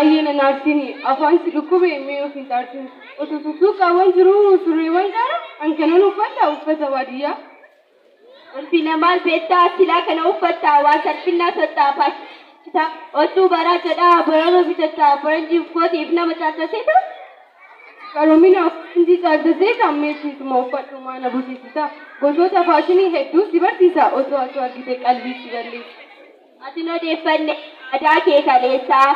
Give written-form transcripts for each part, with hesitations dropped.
Baay'ee nan aarsini afaan si dhukkube mee of hin xaarsini. Osoo sussuuqaawwan jiruu surreewwan gaara an kanan uffadha uffata baadiyyaa. Ulfina maal beektaa silaa kana uffattaa waan salphinnaa saxxaafaachita. Odduu baraa jedhaa barana bitattaa faranjiif kootiif nama caalchaseeta. Qaroomina faranjii caalchisee kan meeshiisuma uffadhu maana busiisisa. Gosoota faashinii hedduu si barsiisa osoo osoo argite qalbii si balleessa. Ati hin odeeffanne aadaa kee kaleessaa.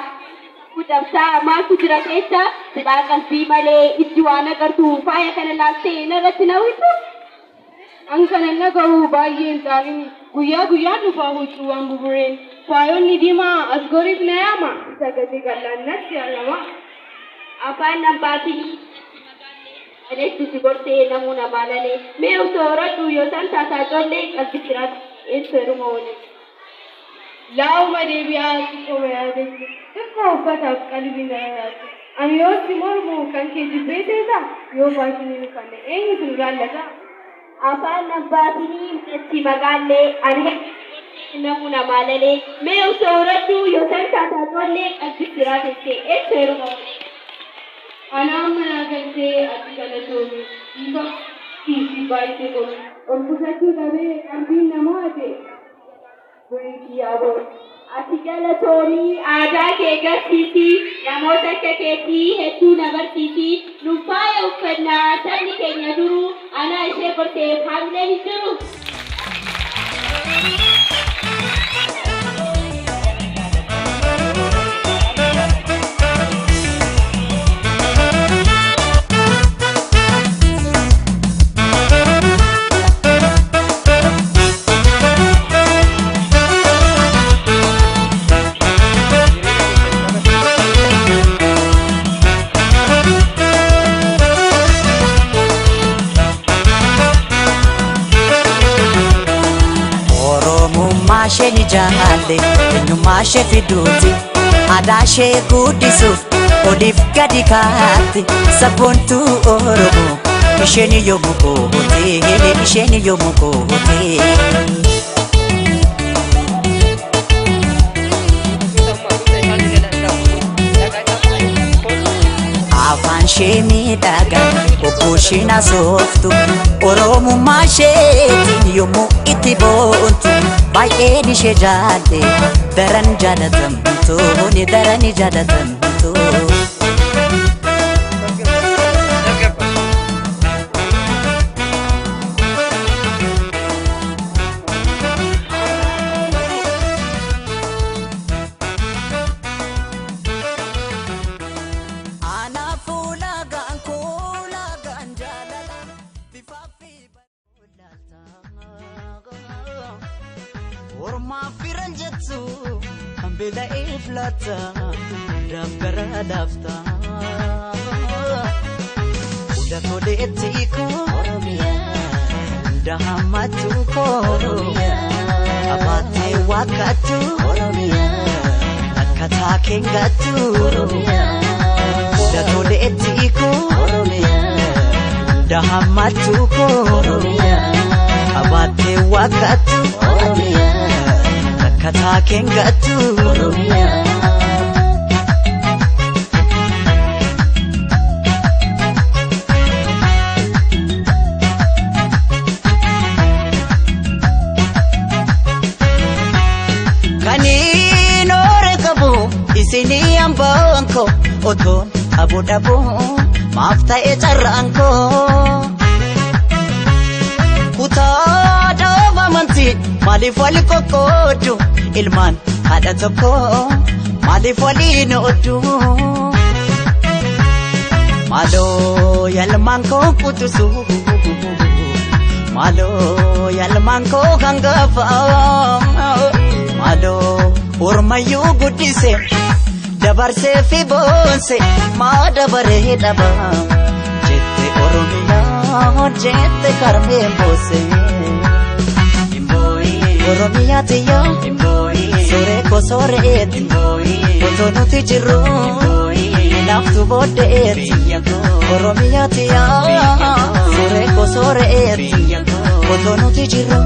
Cabsaa maaltu jira keessa sidhaa qalbii malee ijji waan agartu faaya kana laaltee narratti na hawwitu. An kanan dhaga'u baay'ee hin xaarini. Guyyaa guyyaan dhufaa huccuuwwan bubureen. Faayonni diimaa as goriif na yaama. Isa gati qal'aan natti argama. Afaan nan baasinii anetti si gorsee namuu namaa lalee mee osoo horadhu yoo san taataa collee qalbii siraatti eessa heeruma oolee. Laa'uma deebi'aa xiqqooma yaadachu. Xiqqoo uffataaf qalbii na rarraachu. Ani yoo si mormu kan kee jibbee seeta yoo faashinii uffanne eenyutu nu laallata? Afaan nan baasinii itti magaallee ani namuu namaa lalee mee osoo horadhu yoo san taataa collee qalbii siraatti eessa heeruma oolee. Anaan manaa galtee ati galatoomi. Dhiifa fi baay'ee qomi. Ol qusachuu dhabee qalbiin namaa ate. Burii kiyyaa booda. Ati galatoomii aadaa kee garsiisii namoota akka keetii hedduu na barsiisii nu faaya uffannaa sabni keenya duruu anaa ishee gorteef haamileen hin jiru. Oromummaa ishee ni jaalle eenyummaa ishee fiduuti aadaa ishee guddisuuf oliif gadi kaatti sabboontuu Oromoo isheen yoomuu goote isheen yoomuu goote. Afaan ishee miidhagaa obbo isheen asooftu Oromummaa isheetiin yommuu itti boontu baay'een ishee jaalle daran jaalatamtu ni daran jaalatamtu. Anaafuu lagaan koo lagaan jaalala bifaa fi Ormaa firan jettu kan beela'ee filata daggara laafta. Hunda toleetti koo hunda hammatu koo qabaatee waaqattu akka taakeen gattu. Hunda toleetti koo hunda hammatu koo qabaatee waaqattu akka taakeen gattu. Kaniin oore qabu isinii hambaan koo otoon qabu dhabu maaf ta'e carraan koo. Kutaa dhaaba amantii maaliif wal qoqqooddu ilmaan haadha tokko maaliif waliin ooddu. Maaloo yalmaan koo qutusu maaloo yalmaan koo hangafa maaloo ormayyuu guddise dabarsee fi boonse maa dabaree dhaba jette Oromiyaa jette karmeen boose. Oromiyaa tiyya sooree koo sooreeti otoo nuti jirru naaftu booddeeti. Oromiyaa tiyya sooree koo sooreeti otoo nuti jirru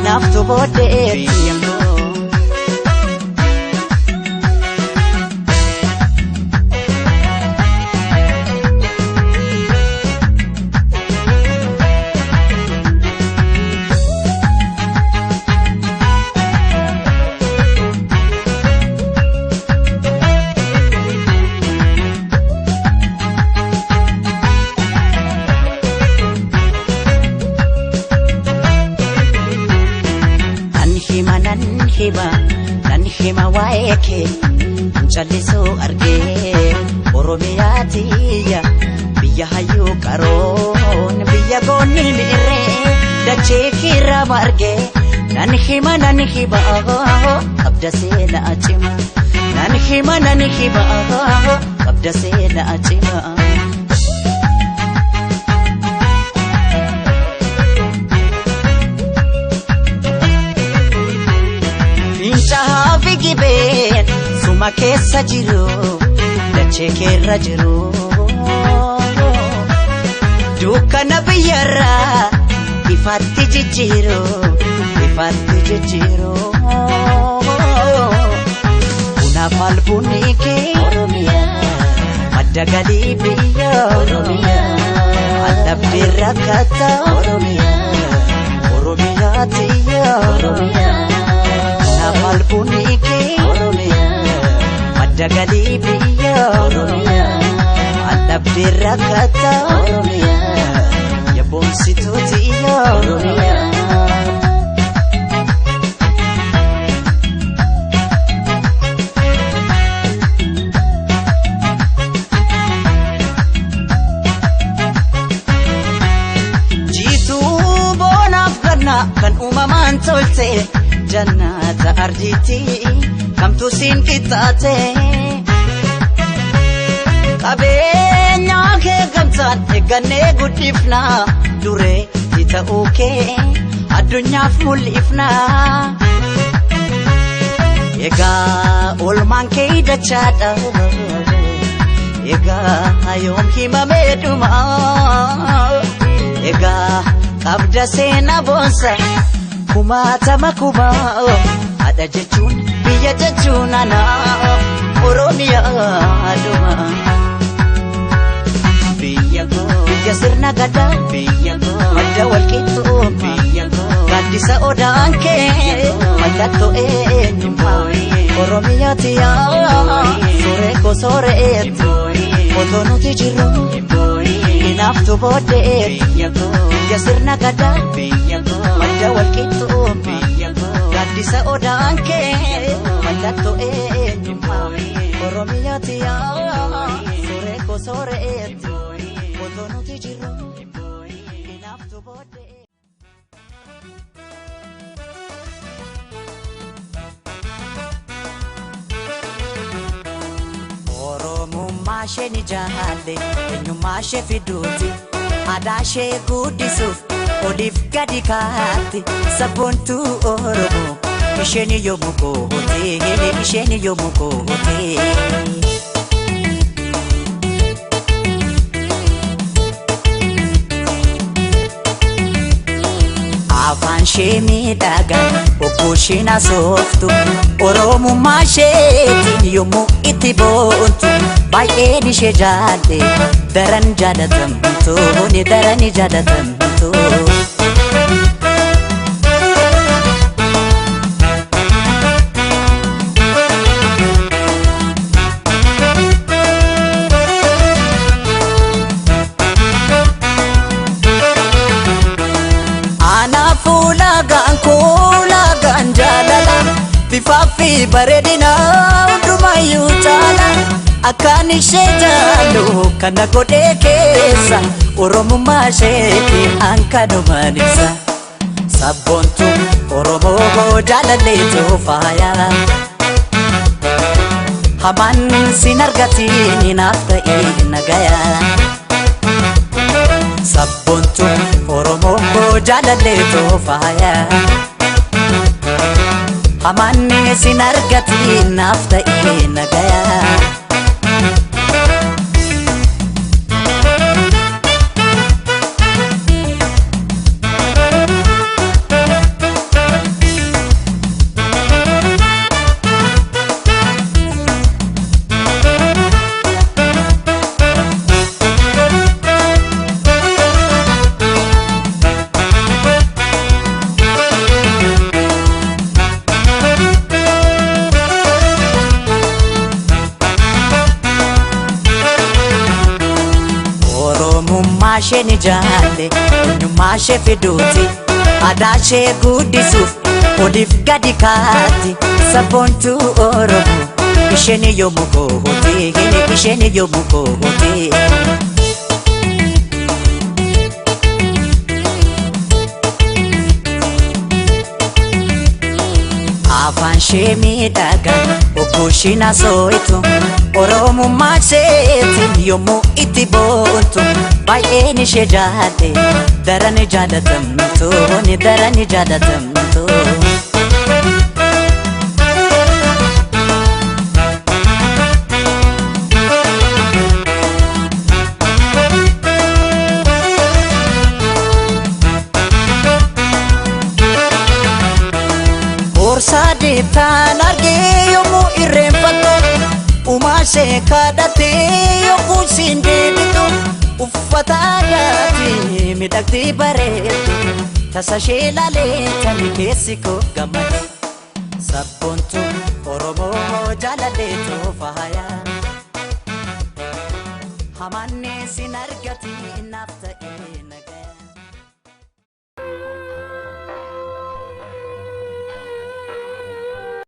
naaftu booddeeti. Waa'ee kee callisuu argee Oromiyaa tiyya biyya hayyuu qaroon biyya goonni mi'irree dachee kiirraa margee nan hima nan hima qabda seenaa cima nan hima nan hima qabda seenaa cima. Fincaa'aa fi gibeen suma keessa jiru dachee keerra jiru. Dukkana biyyarraa ifaatti jijjiiru ifaatti jijjiiru. Kunaaf albuunni kee madda galii biyya aldabdee rakkata Oromiyaa tiyya. Kunaaf albuunni kee madda galii biyya aldabdee rakkata yaboonsituu tiyya. Jiituu boonaaf ganna kan uumamaan tolte jannata ardiitti kamtu siin qixxaate. Qabeenya kee gamtaan eeggannee guddifna duree ta'uu kee addunyaaf mul'ifna. Egaa oolmaan kee dachaadha. Egaa yoom himamee dhuma. Egaa qabda seenaa boonsa kumaatama kuma haadha jechuun biyya jechuun ana Oromiyaa dhuma. Biyya koo biyya sirna gadaa biyya koo madda walqixxuu biyya koo gaaddisa odaan kee mallattoo eenyummaa Oromiyaa tiyyaa sooree koo sooreetu otoo nuti jirru hinaaftu booddee biyya sirna gadaa madda walqixxuu gaaddisa odaan kee mallattoo eenyummaa Oromiyaa tiyyaa sooree koo sooreetu otoo nuti jirru hinaaftu booddee. Oromummaa ishee ni jaalle eenyummaa ishee fiduuti aadaa ishee guddisuuf oliif gadi kaatti sabboontuu Oromoo isheen yoomuu goote isheen yoomuu goote. Afaan ishee miidhagaa obboo isheen asooftu Oromummaa isheetiin yommuu itti boontu baay'een ishee jaalle daran jaalatamtu ni daran jaalatamtu. Anaafuu laagaan koo laagaan jaalala bifaa fi bareedina hundumayyuu caala akkaan ishee jaallu kana godhee keessa Oromummaa isheeti an kanumaan ibsa. Sabboontu Oromoo jaalalleetu faaya. Hamaan sin argatiin naaf ta'ee nagaya. Sabboontu Oromoo jaalalleetu faaya. Hamaan sin argatiin naaf ta'ee nagaya. Oromummaa ishee ni jaalle eenyummaa ishee fiduuti aadaa ishee guddisuuf oliif gadi kaatti Sabboontuu Oromoo isheen yommuu koote, isheen yommuu koote. Afaan ishee miidhagaa obbo isheen haasoftu, Oromummaa isheetiin yommuu itti boontu, baay'een ishee jaalle daran jaalatamtu, daran jaalatamtu. Boorsaa deettaan argee yommuu irreenfattu, uumaa ishee kadhattee yommuu isiin deebitu, uffata aadaatiin miidhagdee bareeddu, tasa ishee ilaalee tani keessi koo gammade. Sabboontuu Oromoo jaalalleetu faaya. Hamanne sin argati naaf.